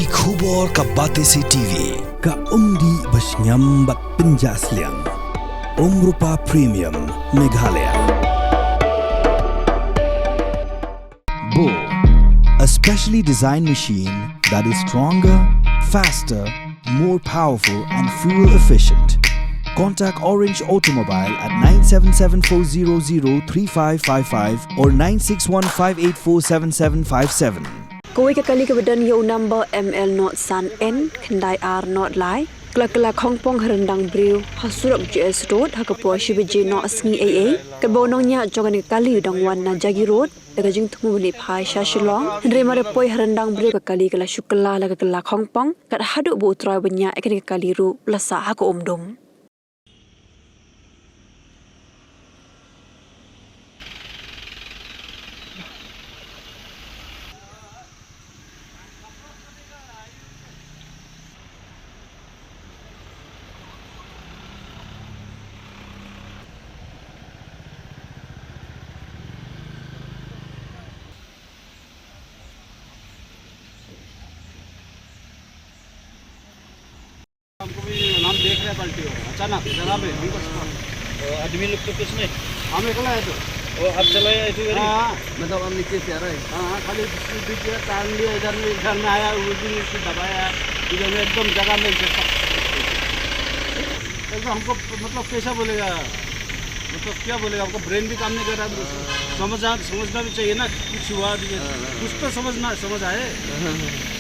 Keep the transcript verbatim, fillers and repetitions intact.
Ki khubor ka Batesi T V, ka umdih bashngiam bad pynjah sliang. Umrupa Premium, Meghalaya. Bo, a specially designed machine that is stronger, faster, more powerful and fuel efficient. Contact Orange Automobile at nine seven seven four zero zero three five five five or nine six one five eight four seven seven five seven. Kawei ka kali kaba don ïa u number M L not san N khyndai ar not lai, ka la kylla khongpong ha ryndang briew ha surok J S Road ha ka por shi baje noh sngi eiei, katba u nongñiah jong kane ka kali u dang wan na Jagi Road da ka jingthmu ban leit phai sha Shillong. Hynrei mar ïa poi ha ryndang briew, ka kali ka la shu kylla la ka kylla khongpong, kat haduh ba u trai uba ñiah ïa kane ka kali ruh u la sah ha ka umdum. हमको भी, हम देख रहे हैं पलटी हो रहा है, अचानक जगह पे हमको spot। तो आदमी लोग तो कुछ नहीं? हम एकला है तो। वो आप चलाए ऐसे गाड़ी? हाँ, हाँ। मतलब हम नीचे से आ रहे हैं। हाँ, हाँ, खाली बीच में टर्न लिया, इधर में, इधर में आया, वो भी नीचे दबाया, इधर में एकदम जगह में एकदम हमको, मतलब, कैसा बोलेगा, मतलब, क्या बोलेगा, हमको ब्रेन भी काम नहीं कर रहा है। समझ आ, समझना भी चाहिए ना, कुछ हुआ भी है। हाँ, हाँ, कुछ तो समझना, समझ आए। हाँ, हाँ।